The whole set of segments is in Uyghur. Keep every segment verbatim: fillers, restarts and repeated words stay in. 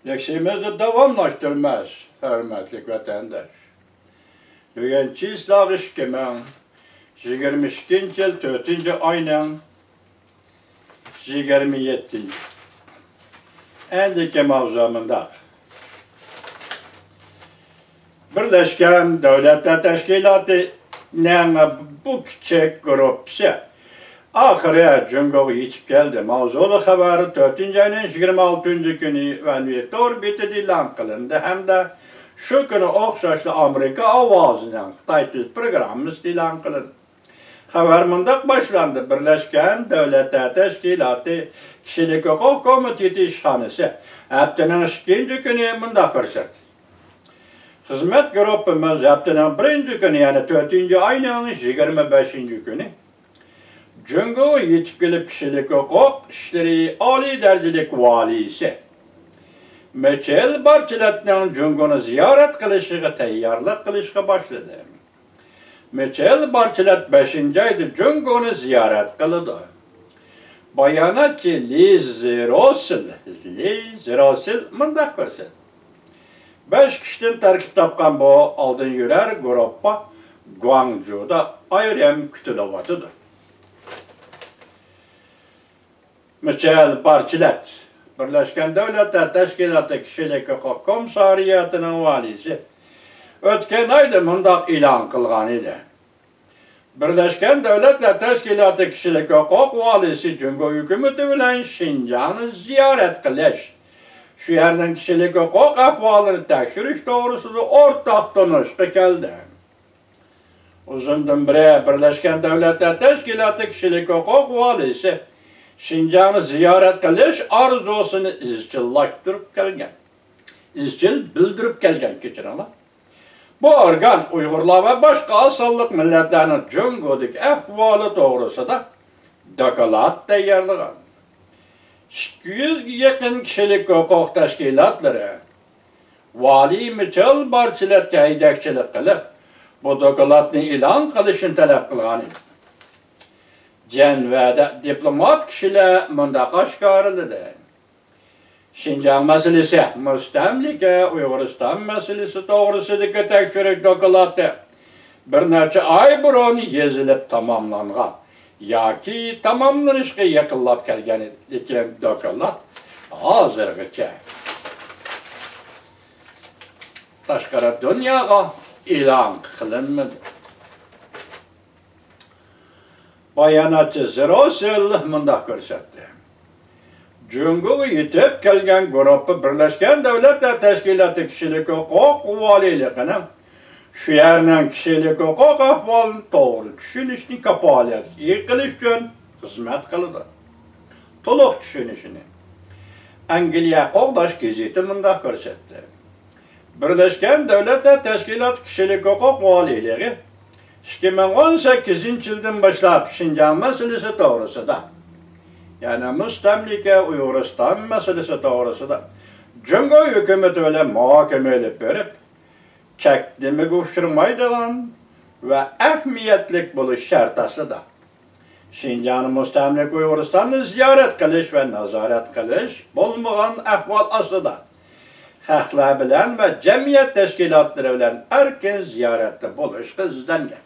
لېكسىيىمىزنى داۋاملاشتۇرىمىز، ھۆرمەتلىك ۋەتەنداش. بۈگۈن چىسلاغ ئىككى مىڭ يىگىرمە ئىككىنچى يىل تۆتىنچى ئاينىڭ يىگىرمە يەتتىنچى. ئەندىكى ماۋزۇ مۇنداق. بىرلەشكەن دۆلەتلەر تەشكىلاتىنىڭ بۇ كىچىك گۇرۇپپىسى ئاخىرى جۇڭگوغا يېتىپ كەلدى. ماۋزۇلۇق خەۋەر تۆتىنچى ئاينىڭ يىگىرمە ئالتىنچى كۈنى ۋەنۋى تور بېتىدە ئېلان قىلىندى ھەمدە شۇ كۈنى ئوخشاشلا ئامېرىكا ئاۋازىنىڭ خىتاي تىل پروگراممىسىدا ئېلان قىلىندى. خەۋەر مۇنداق باشلاندى: بىرلەشكەن دۆلەتلەر تەشكىلاتى كىشىلىك ھوقۇق كومىتېتى ئىشخانىسى ھەپتىنىڭ ئىككىنچى كۈنى مۇنداق كۆرسەتتى. خىزمەت گۇرۇپپىمىز ھەپتىنىڭ بىرىنچى كۈنى، يەنى تۆتىنچى ئاينىڭ يىگىرمە بەشىنچى كۈنى جۇڭگوغا يېتىپ كېلىپ، كىشىلىك ھوقۇق ئىشلىرى ئالىي دەرىجىلىك ۋالىيسى مىچېل بارچىلەتنىڭ جۇڭگونى زىيارەت قىلىشىغا تەييارلىق قىلىشقا باشلىدى. مىچېل بارچىلەت بەشىنچى ئايدا جۇڭگونى زىيارەت قىلىدۇ. باياناتچى لىز روسېل، لىز روسېل مۇنداق كۆرسەتتى: بەش كىشىدىن تەركىب تاپقان بۇ ئالدىن يۈرەر گۇرۇپپا گۇاڭجۇدا ئايرىم كۈتۈلۈۋاتىدۇ. مىچېل بارچىلەت، بىرلەشكەن دۆلەتلەر تەشكىلاتى كىشىلىك ھوقۇق كومىسسارىياتىنىڭ ۋالىيسى ئۆتكەن ئايدا مۇنداق ئېلان قىلغان ئىدى: بىرلەشكەن دۆلەتلەر تەشكىلاتى كىشىلىك ھوقۇق ۋالىيسى جۇڭگو ھۆكۈمىتى بىلەن شىنجاڭنى زىيارەت قىلىش، شۇ يەرنىڭ كىشىلىك ھوقۇق ئەھۋالىنى تەكشۈرۈش توغرىسىدا ئورتاق تونۇشقا كەلدى. ئۇزۇندىن بېرى بىرلەشكەن دۆلەتلەر تەشكىلاتى كىشىلىك ھوقۇق ۋالىيسى شىنجاڭنى زىيارەت قىلىش ئارزۇسىنى ئىزچىللاشتۇرۇپ كەلگەن. ئىزچىل بىلدۈرۈپ كەلگەن، كەچۈرۈڭلار. بۇ ئورگان ئۇيغۇرلار ۋە باشقا ئاز سانلىق مىللەتلەرنىڭ جۇڭگودىكى ئەھۋالى توغرىسىدا دوكلات تەييارلىغان. ئىككى يۈزگە يېقىن كىشىلىك ھوقۇق تەشكىلاتلىرى ۋالىي مىچېل بارچىلەتكە ھەيدەكچىلىك قىلىپ، بۇ دوكلاتنى ئېلان قىلىشنى تەلەپ قىلغان ئىدى. جەنۋەدە دىپلومات كىشىلەر مۇنداق ئاشكارىلىدى: شىنجاڭ مەسىلىسى، مۇستەملىكە ئۇيغۇرىستان مەسىلىسى توغرىسىدىكى تەكشۈرۈش دوكلاتى بىر نەچچە ئاي بۇرۇن يېزىلىپ تاماملانغان ياكى تاماملىنىشقا يېقىنلاپ كەلگەن ئىدى، لېكىن دوكلات ھازىرغىچە تاشقىرى دۇنياغا ئېلان قىلىنمىدى. باياناتچى زىروسىل مۇنداق كۆرسەتتى: جۇڭگوغا يېتىپ كەلگەن گۇرۇپپا بىرلەشكەن دۆلەتلەر تەشكىلاتى كىشىلىك ھوقۇق ۋالىيلىقىنىڭ شۇ يەرنىڭ كىشىلىك ھوقۇق ئەھۋالىنى توغرا چۈشىنىشنى كاپالەتكە ئىگە قىلىش ئۈچۈن خىزمەت قىلىدۇ. تولۇق چۈشىنىشىنى ئەنگلىيە قوغداش گېزىتى مۇنداق كۆرسەتتى: بىرلەشكەن دۆلەتلەر تەشكىلاتى كىشىلىك ھوقۇق ۋالىيلىقى ئىككى مىڭ ئون سەككىزىنچى يىلدىن باشلاپ شىنجاڭ مەسىلىسى توغرىسىدا، يەنى مۇستەملىكە ئۇيغۇرىستان مەسىلىسى توغرىسىدا جۇڭگو ھۆكۈمىتى بىلەن مۇھاكىمە ئېلىپ بېرىپ، چەكلىمىگە ئۇچرىمايدىغان ۋە ئەھمىيەتلىك بولۇش شەرتى ئاستىدا، شىنجاڭنى مۇستەملىكە ئۇيغۇرىستاننى زىيارەت قىلىش ۋە نازارەت قىلىش بولمىغان ئەھۋال ئاستىدا، خەقلەر بىلەن ۋە جەمئىيەت تەشكىلاتلىرى بىلەن ئەركىن زىيارەتتە بولۇشقا ئىزدەنگەن.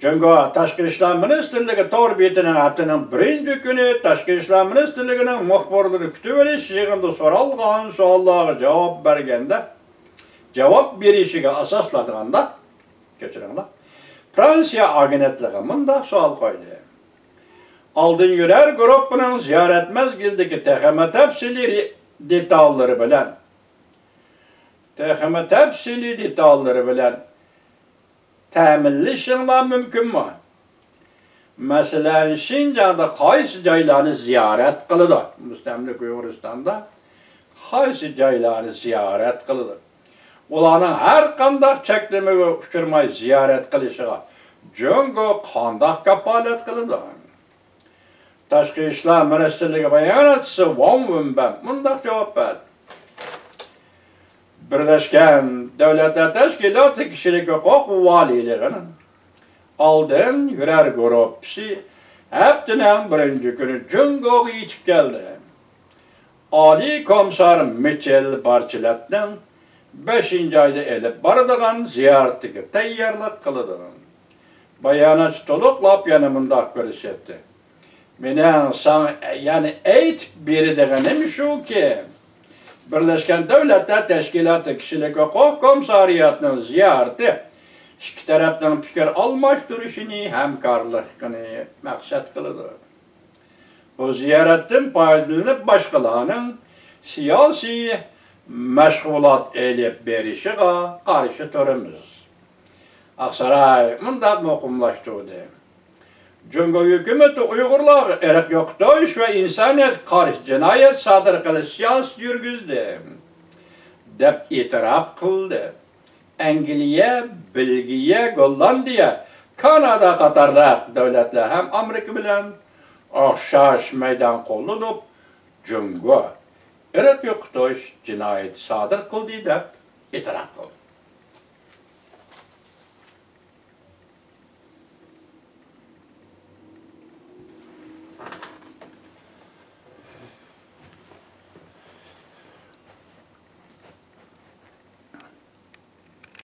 جۇڭگو تاشقى ئىشلار مىنىستىرلىكى تور بېتىنىڭ ھەپتىنىڭ بىرىنچى كۈنى تاشقى ئىشلار مىنىستىرلىكىنىڭ مۇخبىرلىرى كۈتۈۋېلىش يىغىنىدا سورالغان سوئاللارغا جاۋاب بەرگەندە، جاۋاب بېرىشىگە ئاساسلانغاندا، كەچۈرۈڭلار، فرانسىيە ئاگېنتلىقى مۇنداق سوئال قويدى: ئالدىن يۈرەر گۇرۇپپىنىڭ زىيارەت مەزگىلىدىكى تېخىمۇ تەپسىلىي دېتاللىرى بىلەن، تېخىمۇ تەپسىلىي دېتاللىرى بىلەن تەمىنلىشىڭلار مۇمكىنمۇ؟ مەسىلەن، شىنجاڭدا قايسى جايلارنى زىيارەت قىلىدۇ؟ مۇستەملىكە ئۇيغۇرىستاندا قايسى جايلارنى زىيارەت قىلىدۇ؟ ئۇلارنىڭ ھەر قانداق چەكلىمىگە ئۇچرىماي زىيارەت قىلىشىغا جۇڭگو قانداق كاپالەت قىلىدۇ؟ تاشقى ئىشلار مىنىستىرلىكى باياناتچىسى ۋاڭ ۋېنبەن مۇنداق جاۋاب بەردى: بىرلەشكەن دۆلەتلەر تەشكىلاتى كىشىلىك ھوقۇق ۋالىيلىقىنىڭ ئالدىن يۈرەر گۇرۇپپىسى ھەپتىنىڭ بىرىنچى كۈنى جۇڭگوغا يېتىپ كەلدى. ئالىي كومىسسار مىچېل بارچېلەتنىڭ بەشىنچى ئايدا ئېلىپ بارىدىغان زىيارىتىگە تەييارلىق قىلىدۇ. باياناتچى تولۇقلاپ يەنە مۇنداق كۆرسەتتى: مېنىڭ ساڭا يەنە ئېيتىپ بېرىدىغىنىم شۇكى، بىرلەشكەن دۆلەتلەر تەشكىلاتى كىشىلىك ھوقۇق كومىسسارىياتىنىڭ زىيارىتى ئىككى تەرەپنىڭ پىكىر ئالماشتۇرۇشىنى، ھەمكارلىقىنى مەقسەت قىلىدۇ. بۇ زىيارەتتىن پايدىلىنىپ باشقىلارنىڭ سىياسىي مەشغۇلات ئېلىپ بېرىشىغا قارشى تۇرىمىز. ئاقساراي مۇنداق مۇقىملاشتۇردى: جۇڭگو ھۆكۈمىتى ئۇيغۇرلارغا ئىرق يوقىتىش ۋە ئىنسانىيەتكە قارشى جىنايەت سادىر قىلىش سىياسىتى يۈرگۈزدى، دەپ ئېتىراپ قىلدى. ئەنگلىيە، بېلگىيە، گوللاندىيە، كانادا قاتارلىق دۆلەتلەر ھەم ئامېرىكا بىلەن ئوخشاش مەيدان قوللىنىپ، جۇڭگو ئىرق يوقىتىش جىنايىتى سادىر قىلدى، دەپ ئېتىراپ قىلدى.